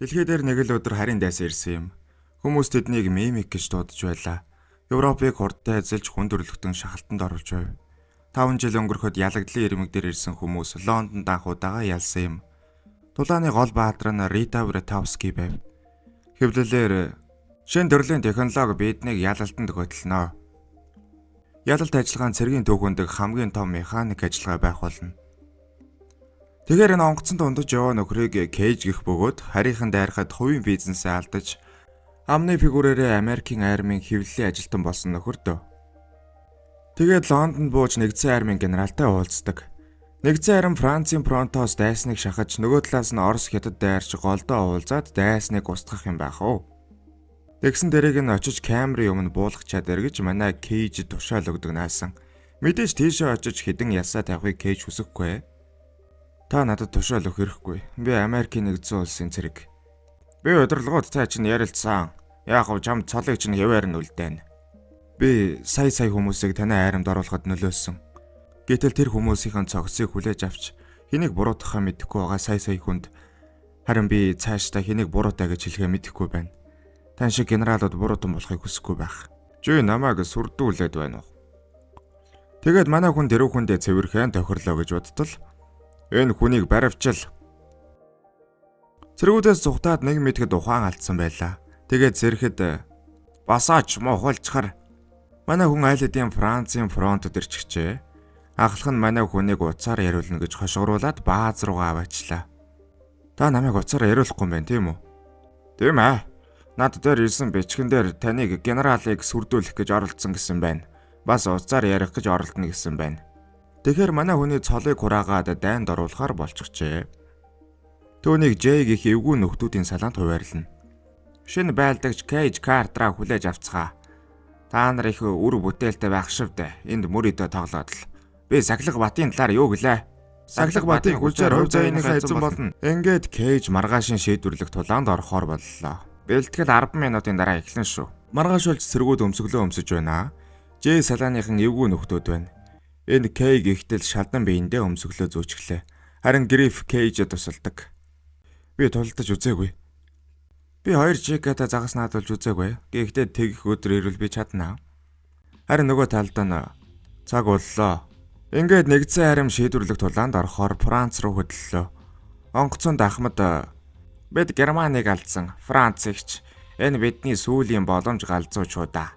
Дэлхий дээр нэг л өдөр харин дайсан ирсэн юм. Хүмүүс тэднийг мимик гэж дуудаж байлаа. Европыг хурдтай эзэлж хүн төрөлхтөн шахалтанд оруулж байв. 5 жил өнгөрөхөд ялагдлын ирмэг дээр ирсэн хүмүүс Лондонд анх удаага ялсан юм. Тулааны гол баатар нь Рита Вратовски байв. Хэвлэлээр шинэ төрлийн технологи биднийг ялалтанд хөтлөнө. Ялалт ажиллагаан цэргийн түүхэнд хамгийн том механик ажиллагаа байх болно. Тэгэхээр энэ онгоцонд дундаж яваа нөхрийг Кейж гэх бөгөөд харийнхан дайрахад хувийн бизнесээ алдаж амны фигүрээрээ Америкийн армийн хэвлэлийн ажилтан болсон нөхөр дөө. Тэгээд Лондонд бууж нэгдсэн армийн генералтай уулздаг. Нэгдсэн арми Францын фронтоос дайсныг шахаж, нөгөө талаас нь Орос хятад дайрч голдоо уулзаад дайсныг устгах юм байх уу? Тэгсэн дэрийг нь очиж камерын өмнө буулгах чадвар гэж манай Кейж тушаал өгдөг наасан. Мэдээж тийшээ очиж хэдэн ясаа тавихыг Кейж хүсэхгүй. Та надад тушаал өгөх хэрэггүй. Би Америкийн нэгдсэн улсын цэрэг. Би удирдлагууд та чинь ярилцсан. Яг ав чамд цолыг чинь хэвээр нь үлдээнэ. Би сая сая хүмүүсийг танай айрамд оруулахад нөлөөлсөн. Гэтэл тэр хүмүүсийн цогцсыг хүлээж авч хэнийг буруутгахаа мэдэхгүй байгаа сая сая хүнд харин би цаашдаа хэнийг буруутай гэж хэлэхээ мэдэхгүй байна. Тань шиг генералууд буруутан болохыг хүсэхгүй байх. Чи намайг сүрдүүлээд байна уу? Тэгээд манай хүн тэр хүндээ цэвэрхэн тохирлоо гэж бодтол энэ хүнийг баривчил. Цэргүүдээс зүхтаад нэг мэтгэд ухаан алдсан байлаа. Тэгээд зэрхэд басаач муу хулчхар. Манай хүн айл хэдийн Францын фронтод ирчихжээ. Ахлах нь манай хүнийг утсаар яриулна гэж хошигруулад бааз руугаа аваачлаа. Та намайг утсаар яриулахгүй юм байна, тийм үү? Тийм ээ. Над дээр ирсэн бичгэн дээр таныг генералыг сүрдүүлэх гэж оролдсон гэсэн байна. Бас утсаар ярих гэж оролдоно гэсэн байна. Тэгэхээр манай хүний цолыг хураагаад дайнд оруулахар болчихжээ. Түүнийг Жэй гэх эвгүй нөхдүүдийн салаанд хуваарлна. Шинэ байлдагч Кейж Картраа хүлээж авцгаа. Та нар их үр бүтээлтэй байх шивдэ. Энд мөр өдөө тоглоод л. Би Сахилга Батын талаар юу гэлээ? Сахилга Батын хүчээр хувь заяаныхаа эзэн болно. Ингээд Кейж маргаашин шийдвэрлэх тулаанд орохоор боллоо. Бэлтгэл 10 минутын дараа эхлэн шүү. Маргааш болж цэргүүд өмсөглөө өмсөж байна. Жэй салааныхан эвгүй нөхдүүд байна. Энэ Кей гихтэл шалдан биендээ өмсөглөө зүүчглээ. Харин Гриф Кейжэд тусалдаг. Би тулдаж үзээгүй. Би хоёр чеката загас наадуулж үзээгүй. Гэхдээ тэгэх өдөр ирвэл би чадна. Харин нөгөө талд нь цаг боллоо. Ингээд нэгдсэн арим шийдвэрлэх тулаанд орохоор Франц руу хөдлөлөө. Онгоцонд Ахмад бид Германыг алдсан. Францыгч энэ бидний сүүлийн боломж галзуучуудаа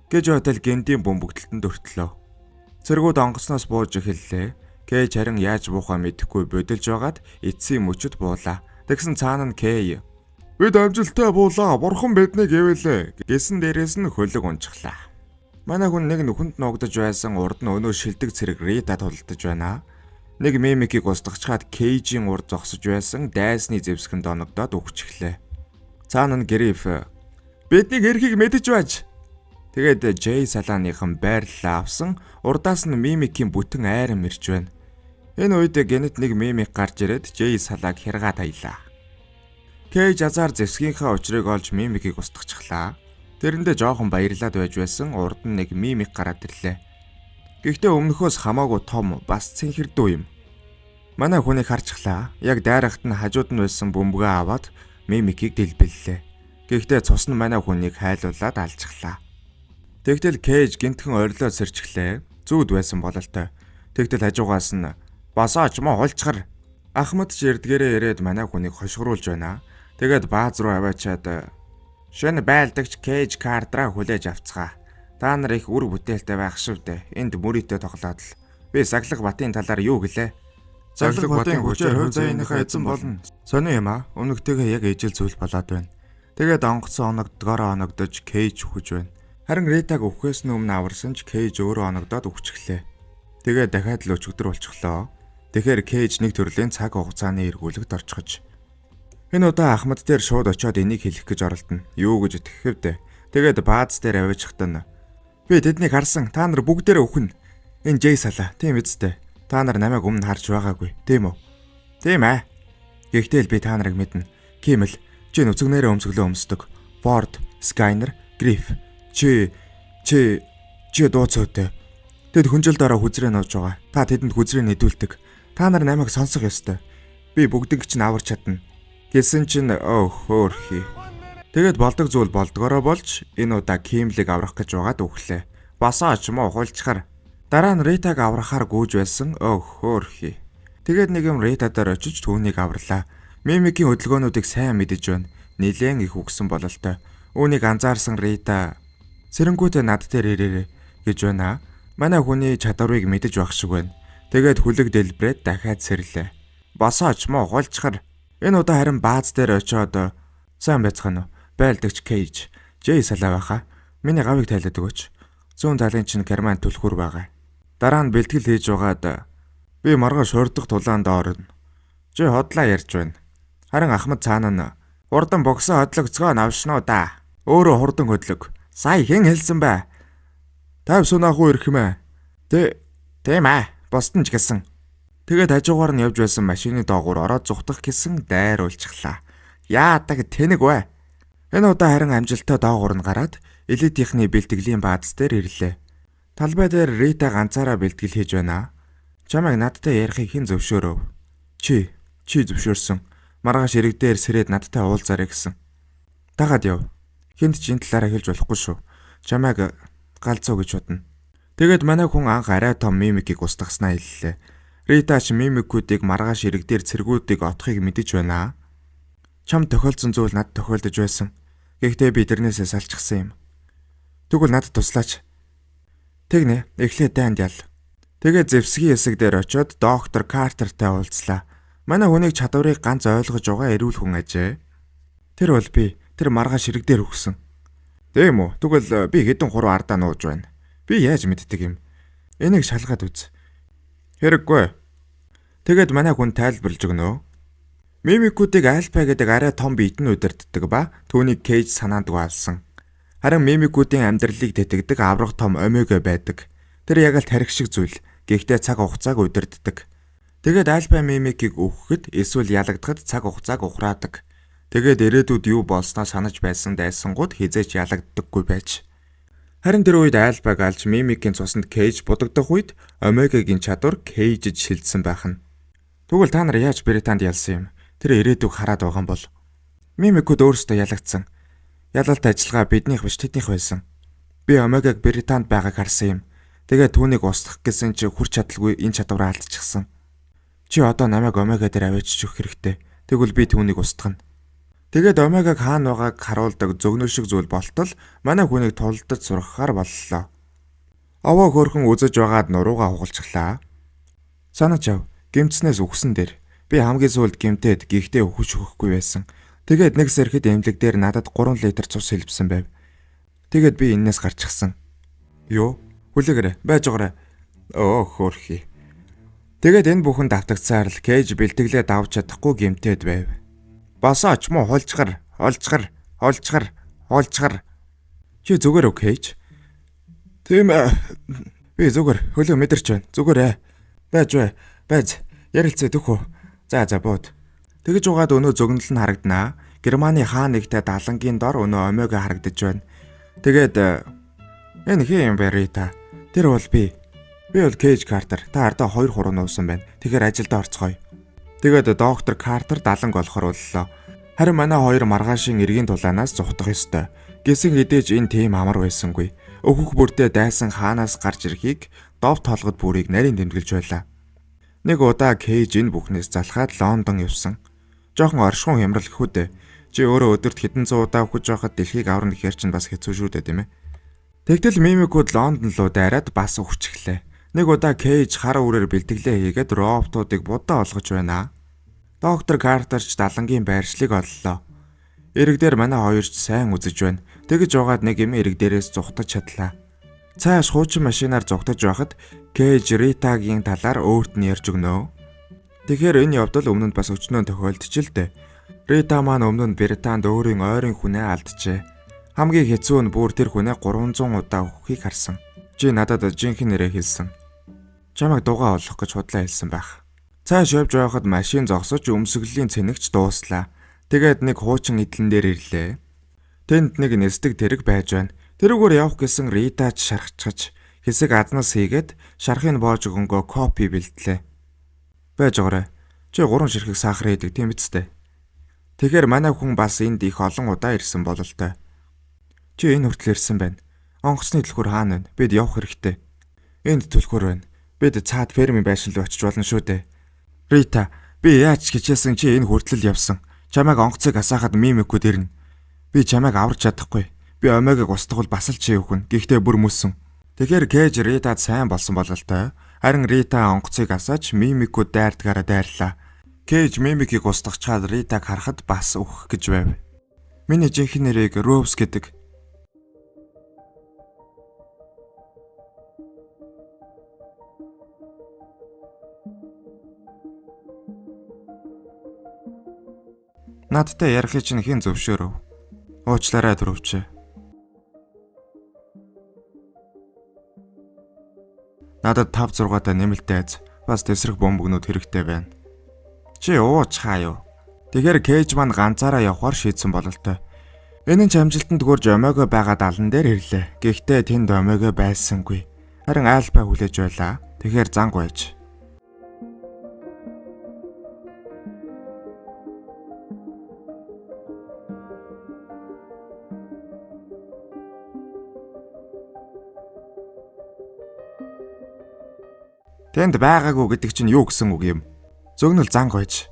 гэж хотел гендийн бөмбөгдөлтөнд өртлөө. Цэргүүд онгоцноос бууж эхэллээ. Кейж харин яаж буухаа мэдэхгүй бодилж байгаад эцсийн мөчөд буулаа. Тэгсэн цаана нь Кей бид амжилттай буулаа. Бурхан биднийг ивэлээ гэсэн дээрээс нь хөлөг унчглаа. Манай хүн нэг нүхэнд нуугдаж байсан, урд нь өнөө шилдэг цэрэг Рита тулалдаж байна. Нэг мимикийг устгачхаад Кейжийн урд зогсож байсан дайсны зэвсгэнд оногдоод үхчихлээ. Цаана нь Гриф биднийг эрхийг мэдэж байж. Тэгээд Жей салааныхан байрлалаа авсан, урдаас нь мимикийн бүтэн айрам ирж байна. Энэ үед гэнэт нэг мимик гарч ирээд Жей салааг хяргаа таялаа. Кейж азар зэвсгийнхээ учрыг олж мимикийг устгахчлаа. Тэрэндээ жоохон баярлаад байж байсан, урд нь нэг мимик гараад ирлээ. Гэхдээ өмнөхөөс хамаагүй том, бас цэнхэрдүү юм. Манай хүнийг харчихлаа. Яг дайрахт нь хажууд нь байсан бөмбөгөө аваад мимикийг дэлбэллээ. Гэхдээ цус нь манай хүнийг хайлуулад алчихлаа. Тэгтэл Кейж гинтхэн орилоо сэрчглээ. Зүүд байсан бололтой. Тэгтэл хажуугаас нь басаач мó хулчгар. Ахмад ч эрдгээрээ ирээд манай хүнийг хошигруулж байна. Тэгээд бааз руу аваачаад шинэ байлдагч Кейж Картраа хүлээж авцгаа. Та нар их үр бүтээлтэй байх шивдэ. Энд мөрийтэй тоглоод л. Би Сахилга Батын талаар юу гэлээ? Сахилга Батын хүчээр хувь заяаныхаа эзэн болно. Сони юм аа. Өмнөгтэйгээ яг ижил зүйл болоод байна. Тэгээд онгоцон оногдгоороо оногдож Кейж үхэж байна. Харин Ритаг үхэхээс өмнө аварсан ч Кейж өөрөө оногдоод үхчихлээ. Тэгээд дахиад л өчигдөр болчихлоо. Тэгэхээр Кейж нэг төрлийн цаг хугацааны эргүүлэгт орчихож. Энэ удаа Ахмад дээр шууд очиод энийг хэлэх гэж оролдоно. Юу гэж итгэх вдэ. Тэгээд бааз дээр аваачихтан би тэднийг харсан. Та нар бүгдээрээ үхнэ. Энэ Жей салаа. Тийм үсттэй. Та нар намайг өмнө харж байгаагүй. Тийм үү? Тийм ээ. Гэхдээ л би та нарыг мэднэ. Кимэл, чи нүцгнээрээ өмсөглөө өмсдөг. Форд, Скайнер, Гриф. Чи чи чи дууцоотой. Тэд хүнжил дараа хүзрээ нууж байгаа. Та тэдэнд хүзрээ нэдүүлдэг. Та нар намайг сонсох ёстой. Би бүгдийг чинь аварч чадна. Гэсэн чинь өө хөөрхий. Тэгээд болдог зүйл болдгоороо болж энэ удаа Кимлиг аврах гэж байгаад үхлээ. Босоо ч юм уу хулчхар. Дараа нь Ритаг аврахаар гүйж байсан өө хөөрхий. Тэгээд нэг юм Рита дээр очиж түүнийг аварлаа. Мимикийн хөдөлгөөнүүдийг сайн мэдэж байна. Нилээн их үгсэн бололтой. Үүнийг анзаарсан Рита сэрэнгүүтээ над дээр ирээрэй гэж байна. Манай хүний чадварыг мэдэж байх шиг байна. Тэгээд хүлэг дэлбрээд дахиад сэрлээ. Босоо ч мó хулчхар. Энэ удаа харин бааз дээр очиод сайн байцгаана уу? Байлдагч Кейж. Жей салаа байхаа. Миний гавыг тайлаад өгөөч. Зүүн талын чинь Герман түлхүүр байгаа. Дараа нь бэлтгэл хийж байгаад би маргааш 20 дахь тулаанд орно. Жей хотлаа ярьж байна. Харин Ахмад цаана нь хурдан богсоо хөдлөгцгөө навшнуу да. Өөрөө хурдан хөдлөг. Сая хэн хэлсэн бэ? 50 сунаах уу ирэх юм ээ. Тэ тийм ээ. Бусд нь ч гэсэн. Тэгээд хажуугаар нь явж байсан машины доогуур ороод зүхтах гэсэн дайруулчихлаа. Яадаг тэнэг вэ? Энэ удаа харин амжилттай доогуур нь гараад элитийнхний бэлтгэлийн бааз дээр ирлээ. Талбай дээр Рита ганцаараа бэлтгэл хийж байна. Чамайг надтай ярихыг хэн зөвшөөрөв? Чи зөвшөөрсөн. Маргааш ирэг дээр сэрээд надтай уулзаарай гэсэн. Дагаад яв. Хүнд ч энэ талаараа хэлж болохгүй шүү. Чамайг галзуу гэж бодно. Тэгээд манай хүн анх арай том мимикийг устгаснаа хэллээ. Рита ч мимикүүдийг маргааш ирэг дээр цэргүүдийг отохыг мэдэж байна. Чам тохиолдсон зүйл над тохиолдож байсан. Гэхдээ би тэрнээсээ салчихсан юм. Тэгвэл надад туслаач. Тэгнэ, эхлээд дайнд ял. Тэгээд зэвсгийн хэсэг дээр очиод доктор Картертай уулзлаа. Манай хүнийг чадварыг ганц ойлгож байгаа эрүүл хүн ажээ. Тэр бол би, тэр маргааш ирэг дээр өгсөн. Тийм үү? Тэгвэл би хэдэн хуруу ардаа нууж байна. Би яаж мэддэг юм? Энийг шалгаад үз. Хэрэггүй. Тэгээд манай хүн тайлбарлаж өгнө. Мимикүүдийг альфа гэдэг арай том биед нь удирддаг ба түүнийг Кейж санаандгүй алсан. Харин мимикүүдийн амьдралыг тэтгдэг авраг том омега байдаг. Тэр яг л тарих шиг зүйл. Гэхдээ цаг хугацааг удирддаг. Тэгээд альфа мимикийг өгөхөд эсвэл ялагдахад цаг хугацааг ухраадаг. Тэгээд ирээдүйд юу болсноо санаж байсан дайсангууд хизээч ялагддаггүй байж. Харин тэр үед альфаг алж мимикийн цуснд Кейж будагдах үед омегагийн чадвар Кейжид шилжсэн байх нь. Тэгвэл та нар яаж Британд ялсан юм? Тэр ирээдүйг хараад байгаа юм бол. Мимикүүд өөрсдөө ялагдсан. Ялалт ажиллагаа биднийх биш тэднийх байсан. Би омегаг Британд байгааг харсан юм. Тэгээд түүнийг устгах гэсэн чи хүрч чадалгүй энэ чадвараа алдчихсан. Чи одоо намайг омега дээр аваачиж өгөх хэрэгтэй. Тэгвэл би түүнийг устгана. Тэгээд омегаг хаана байгааг харуулдаг зөгнөл шиг зүйл болтол манай хүнийг тулдаж сургахаар боллоо. Овоо хөөрхөн үзэж байгаад нуруугаа хугалчихлаа. Санаж ав. Гэмтснээс үхсэн дээр. Би хамгийн сүүлд гэмтээд гэхдээ үхэж өгөхгүй байсан. Тэгээд нэг сэрхэд эмнэлэг дээр надад 3 литр цус хэлбсэн байв. Тэгээд би эннээс гарчихсан. Юу? Хүлээгээрэй. Байж байгаарай. Өө хөөрхий. Тэгээд энэ бүхэн давтагцаар л Кейж бэлтгэлээ давж чадахгүй гэмтээд байв. Босоо ч муу хулчгар, хулчгар, хулчгар, хулчгар. Чи зүгээр үү Кейж? Тийм ээ. Би зүгээр хөлөө мэдэрч байна. Зүгээр ээ. Байж бай. Байж. Ярилцээ төх үү. За за бууд. Тэгж угаад өнөө зөгнөл нь харагданаа. Германы хаа нэгтэй далангийн дор өнөө омега харагдаж байна. Тэгээд энэ хин юм бэ Рита? Тэр бол би. Би бол Кейж Картер. Та ардаа 2 хуруу нуусан байна. Тэгэхээр ажилдаа орцгоё. Тэгээд доктор Картер даланг болохоор боллоо. Харин манай хоёр маргаашийн эргийн тулаанаас зугтах ёстой. Гэсэн хэдий ч энэ тийм амар байсангүй. Өөхөх бүртээ дайсан хаанаас гарч ирэхийг дов толгод бүрийг нарийн тэмдэглэж байлаа. Нэг удаа Кейж энэ бүхнээс залхаад Лондон явсан. Жохон оршихуун хямрал гэхүү дээ. Чи өөрөө өдөрт хэдэн зуун удаа өгөж байхад дэлхийг аварна гэхэр чинь бас хэцүү шүү дээ тийм ээ. Тэгтэл мимикүүд Лондон руу дайраад бас өвчглээ. Нэг удаа Кейж хар үрээр бэлтгэлээ хийгээд роботуудыг будаа олгож байна. Доктор Картер ч далангийн байршлыг оллоо. Ирэг дээр манай хоёр ч сайн үзэж байна. Тэгэж угаад нэг юм ирэг дээрээс зугтаж чадлаа. Цааш хуучин машинаар зугтаж байхад Кейж Ритагийн талаар өөрт нь ярьж өгнө. Тэгэхээр энэ явдал өмнө нь бас өчнөө тохиолдож л дээ. Рита маань өмнө нь Британд өөрийн ойрын хүнээ алджээ. Хамгийн хэцүү нь бүр тэр хүнээ 300 удаа өгөхийг харсан. Чи надад жинхэнэ нэрээ хэлсэн. Чамайг дугаа олох гэж худлаа хэлсэн байх. Цааш явж байхад машин зогсож өмсгөлийн цэнэгч дууслаа. Тэгээд нэг хуучин эдлэн дээр ирлээ. Тэнд нэг нисдэг тэрэг байж байна. Тэрүүгээр явах гэсэн Рита ч шархчихаж хэсэг азнаас хийгээд шархыг боож өгөнгөө кофе бэлтлээ. Байж байгаарай. Чи 3 ширхэг сахар хийдэг тийм биз дээ. Тэгэхээр манай хүн бас энд их олон удаа ирсэн бололтой. Чи энэ хүртэл ирсэн байна. Онгоцны түлхүүр хаана вэ? Бид явах хэрэгтэй. Энд түлхүүр байна. Бид цаад фермийн байшин руу очиж болно шүү дээ. Рита, би яаж хичээсэн чи энэ хүртэл явсан. Чамайг онгоцыг асаахад мимикүүд ирнэ. Би чамайг аварч чадахгүй. Би Омегаг устгавал бас л чи өхөн. Гэхдээ бүр мөссөн. Тэгэхээр Кэж Ритад сайн болсон бололтой. Харин Рита онгоцыг асаач мимикүүд дайрдгаараа дайрлаа. Кэж мимикийг устгачаад Ритаг харахад бас үхэх гэж байв. Миний жинхэнэ нэрийг Роуз гэдэг. Надтай ярихыг чинь хэн зөвшөөрөв? Уучлаарай түрүүч. Надад 5 6 та нэмэлт айц бас тэсрэх бомбгнууд хэрэгтэй байна. Чи ууч хаа юу? Тэгэхээр Кэж маань ганцаараа явахаар шийдсэн бололтой. Энэ нь ч амжилтанд хүрж Омега байгаа далан дээр ирлээ. Гэхдээ тэнд Омега байсангүй. Харин Альфа хүлээж байлаа. Тэгэхээр занг байж. Тэнд байгаагүй гэдэг чинь юу гэсэн үг юм? Зөгнөл занг байж.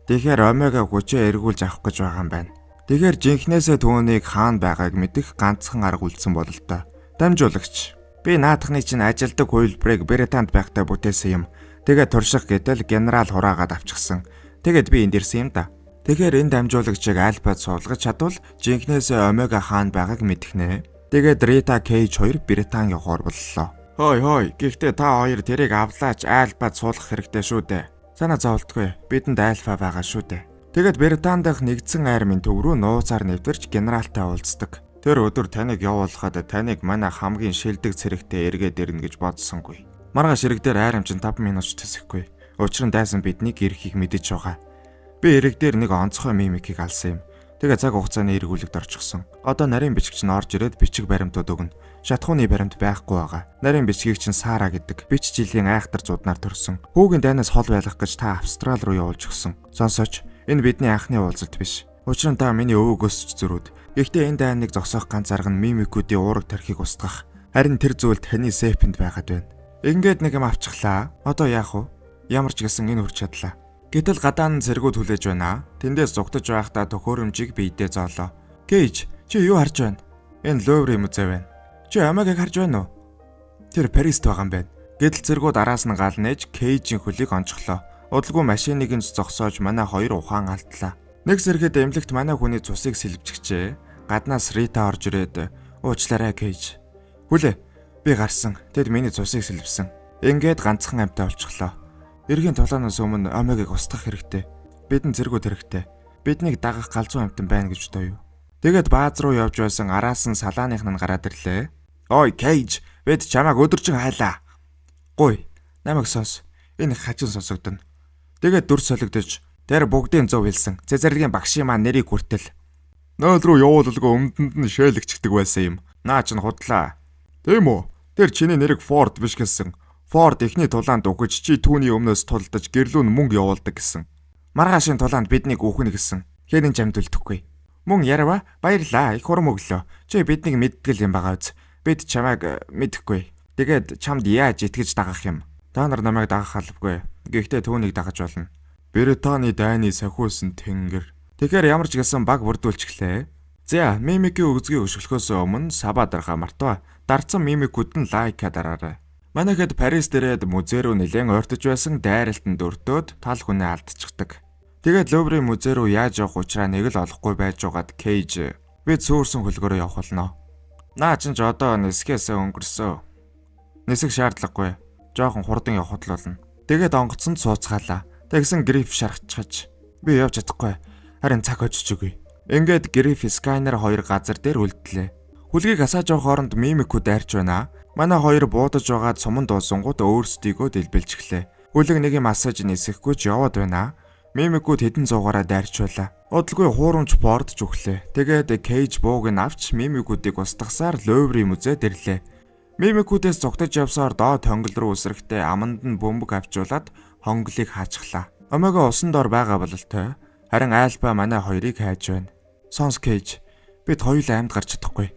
Тэгэхээр Омега хүчээ эргүүлж авах гэж байгаа юм байна. Тэгэхээр жинхнээсээ түүнийг хаана байгааг мэдэх ганцхан арга үлдсэн бололтой. Дамжуулагч. Би наадхны чинь ажилдаг хувилбарыг Британд байхдаа бүтээсэн юм. Тэгээд турших гэтэл генерал хураагаад авчихсан. Тэгээд би энд ирсэн юм да. Тэгэхээр энэ дамжуулагчийг Альфад суулгаж чадвал жинхнээсээ Омега хаана байгааг мэдэх нэ. Тэгээд Рита Кейж 2 Британ явахаар боллоо. Хой хой, гэхдээ та хоёр тэрийг авлаач Альфад суулгах хэрэгтэй шүү дээ. Санаа зовлтгүй. Бидэнд Альфа байгаа шүү дээ. Тэгээд Британи дахь нэгдсэн армийн төв рүү нууцаар нэвтэрч генералтай уулздаг. Тэр өдөр таныг явуулахад таныг манай хамгийн шилдэг цэрэгтэй эргээд ирнэ гэж бодсонгүй. Маргааш ирэг дээр айрамчин 5 минут ч тэсэхгүй. Учир нь дайсан биднийг ирэхийг мэдэж байгаа. Би эрэг дээр нэг онцгой мимикийг алсан юм. Тэгээ цаг хугацааны эргүүлэгт орчихсон. Одоо нарийн бичгч нь орж ирээд бичиг баримтууд өгнө. Шатхууны баримт байхгүй байгаа. Нарийн бичгийг чинь Сара гэдэг бич жилийн айхтар зуднаар төрсөн. Хүүгийн дайнаас хол байлгах гэж та Австрал руу явуулж өгсөн. Сонсооч, энэ бидний анхны уулзалт биш. Учир нь та миний өвөг өсч зөрүүд. Гэхдээ энэ дайныг зогсоох ганц арга нь мимикүүдийн уураг тархийг устгах. Харин тэр зүйл таны сейфэнд байгаад байна. Ингээд нэг юм авчихлаа. Одоо яах вэ? Ямар ч гэсэн энэ хүрч чадлаа. Гэтэл гадаа нь цэргүүд хүлээж байна. Тэндээс зугтаж байхдаа төхөөрөмжийг биедээ зоолоо. Кейж, чи юу харж байна? Энэ Луврын музей байна. Чи Омегаг харж байна уу? Тэр Парист байгаа юм байна. Гэтэл цэргүүд араас нь гал нээж Кейжийн хөлийг онцглоо. Удалгүй машиныг нь зогсоож манай хоёр ухаан алдлаа. Нэг сэргэд эмнэлэгт манай хүний цусыг сэлбжчихжээ. Гаднаас Рита орж ирээд уучлаарай Кейж. Хүлээ. Би гарсан. Тэд миний цусыг сэлбсэн. Ингээд ганцхан амьтаа болчихлоо. Эргийн тулаанаас өмнө Омегаг устгах хэрэгтэй. Бидэнд цэргүүд хэрэгтэй. Биднийг дагах галзуу амьтан байна гэж бодоо юу. Тэгээд бааз руу явж байсан араас нь салааных нь гараад ирлээ. Ой, Кейж, бид чамайг өдөржин хайлаа. Гуй, намайг сонс. Энэ хачин сонсогдоно. Тэгээд дүр солигдож тэр бүгдийн зөв хэлсэн. Цэцэрлэгийн багшийн маань нэрийг хүртэл 0 руу явуулалгүй өмдөнд нь шээлгчдэг байсан юм. Наа чинь худлаа. Тийм үү? Тэр чиний нэрийг Форд биш гэсэн. Форд эхний тулаанд үхэж чи түүний өмнөөс тулдаж гэрлүүн мөнгө явуулдаг гэсэн. Маргаашийн тулаанд биднийг үхнэ гэсэн. Хэн ч амьд үлдэхгүй. Мөн ярва баярлаа. Их хурам өглөө. Чи биднийг мэдтгэл юм байгаа биз? Бид чамайг мэдэхгүй. Тэгээд чамд яаж итгэж дагах юм? Та нар намайг дагах албагүй. Гэхдээ түүнийг дагаж болно. Британий дайны сахиулсан тэнгэр. Тэгэхээр ямар ч гэсэн баг бүрдүүлчихлээ. За, мимикийн өгзгийг өшөглөхөөс өмнө саба дарахаа мартаа. Дарцсан мимикүүд нь лайка дараарай. Манайхэд Парис дээрээд музей рүү нэлээд ойртож байсан дайралтанд өртөөд тал хүнээ алдчихдаг. Тэгээд Луврын музей рүү яаж явах учраа нэг л олохгүй байж байгаад Кейж бид сүрсэн хөлгөөрөө явах болно. Наа чинь ч одоо нисхээсээ өнгөрсөө. Нисэх шаардлагагүй. Жохон хурдан явхад л болно. Тэгээд онгоцонд сууцгаалаа. Тэгсэн Гриф шархчихаж би явж чадахгүй. Харин цаг очиж өгье. Ингээд Гриф Скайнер хоёр газар дээр үлдлээ. Хүлгийг асааж явах хооронд мимикүүд дайрч байна. Манай хоёр буудаж байгаад суман дуусангууд өөрсдийгөө дэлбэлчихлээ. Хүлэг нэг юм асааж нисэхгүй ч яваад байна. Мимикүүд хэдэн зуугаараа дайрч байлаа. Удалгүй хуурамч бордж өглөө. Тэгээд Кейж бууг нь авч мимикүүдийг устгасаар Луврын музейд ирлээ. Мимикүүдээс зугтаж явсаар доод хонгол руу үсрэхдээ аманд нь бөмбөг авчуулаад хонголыг хаачихлаа. Омега усан дор байгаа бололтой. Харин Альба манай хоёрыг хайж байна. Сонс, Кейж. Бид хоёулаа амьд гарч чадахгүй.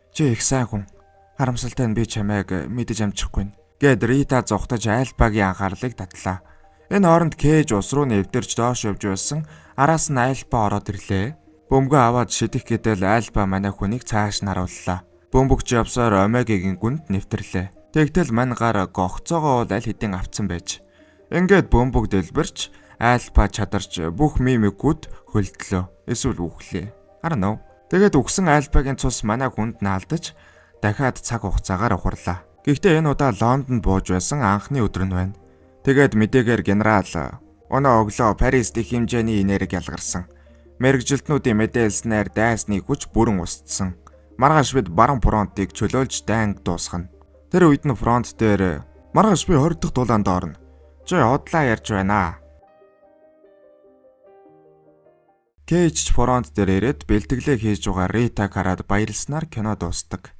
Чи их сайн хүн. Харамсалтай нь би чамайг мэдэж амжихгүй. Гээд Рита зугтаж Альбагийн анхаарлыг татлаа. Энэ хооронд Кейж ус руу нэвтэрч доош явж байсан. Араас нь Альба ороод ирлээ. Бөмбөгөө аваад шидэх гэтэл Альба манай хүнийг цааш нь харууллаа. Бөмбөгч явсаар Омегагийн гүнд нэвтрлээ. Тэгтэл мань гар гогцоогоо бол аль хэдийн авцсан байж. Ингээд бөмбөг дэлбэрч, Альба чадарч, бүх мимикүүд хөлдлөө. Эсвэл үхлээ. I don't know. Тэгээд үхсэн Альбагийн цус манай хүнд наалдаж, дахиад цаг хугацаагаар ухарлаа. Гэхдээ энэ удаа Лондонд бууж байсан анхны өдөр нь байна. Тэгээд мэдээгээр генерал өнөө өглөө Парист их хэмжээний энерги ялгарсан. Мэргэжилтнүүдийн мэдээлснээр дайсны хүч бүрэн устсан. Маргааш бид баруун фронтыг чөлөөлж дайн дуусгана. Тэр үед нь фронт дээр маргааш би 20 дахь тулаанд орно. Чи худлаа ярьж байна. Кейж фронт дээр ирээд бэлтгэлээ хийж байгаа Ритаг хараад баярлснаар кино дуусдаг.